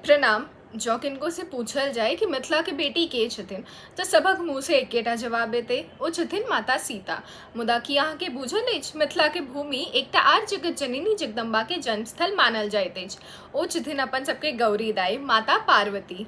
प्रणाम। जँ किनको से पूछल जाय कि मिथिला के बेटी के छथिन, तऽ सभक मुँह से एकेटा जवाब एतै, ओ छथिन माता सीता। मुदा की अहाँके बूझल अछि, मिथिला के भूमि एकटा आर जगत जननी जगदम्बा के जन्मस्थल मानल जाइत अछि। ओ छथिन अपन सबके गौरी दाई, माता पार्वती।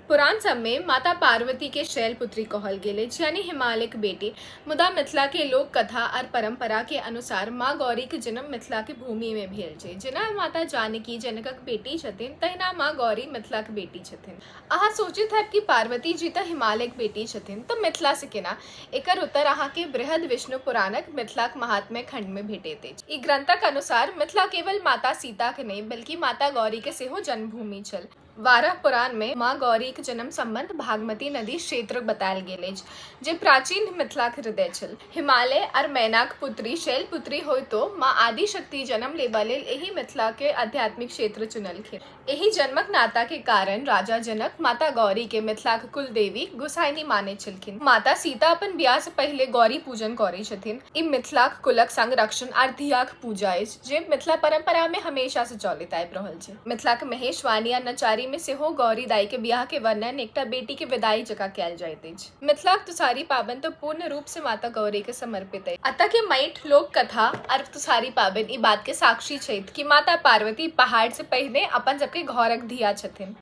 पुराण सबमे माता पार्वती के शैलपुत्री कहल गेल अछि, यानी हिमालयक बेटी। मुदा मिथिला के लोक कथा आर परंपरा के अनुसार माँ गौरी के जन्म मिथिला के भूमि में भेल छै। जेना माता जानकी जनकक बेटी छथिन, तहिना माँ गौरी मिथिला के बेटी छथिन। अहाँ सोचैत हैब कि पार्वती जी तऽ हिमालयक बेटी छथिन, तऽ मिथिला से केना? एकर उत्तर अहाँ के बृहद विष्णु पुराणक मिथिलाक महात्म्य खंड में भेटैत अछि। ई ग्रंथक अनुसार मिथिला केवल माता सीता के नहि, बल्कि माता गौरी के सेहो जन्मभूमि छल। वाराह पुराण मे माँ गौरीक जन्म संबंध भागमती नदी क्षेत्रक बतायल गेल अछि, जे प्राचीन मिथिलाक हृदय छल। हिमालय आर मैनाक पुत्री शैलपुत्री होइतो माँ आदिशक्ति जन्म लेबा लेल एहि मिथिला के आध्यात्मिक क्षेत्र चुनलखिन। एहि जन्मक नाता के कारण राजा जनक माता गौरी के मिथिलाक कुलदेवी गोसाइनी मानैत छलखिन। माता सीता अपन बियाह सँ पहिले गौरी पूजन करैत छथिन। ई मिथिलाक कुलक संरक्षण आर धियाक पूजा अछि, जे मिथिला परंपरा मे हमेशा सँ चलैत आबि रहल छै। मिथिलाक महेशवाणी आ नचारी मे सेहो गौरी दाई के बियाह के वर्णन एकटा बेटी के विदाई जकाँ कयल जाइत अछि। मिथिलाक तुसारी पाबनि तऽ पूर्ण रूप से माता गौरी के समर्पित अछि। एतय के माटि, लोक कथा आर तुसारी पाबनि ई बात के साक्षी छथि कि माता पार्वती पहाड़ से पहिने अपन सबके घरक धिया छथिन।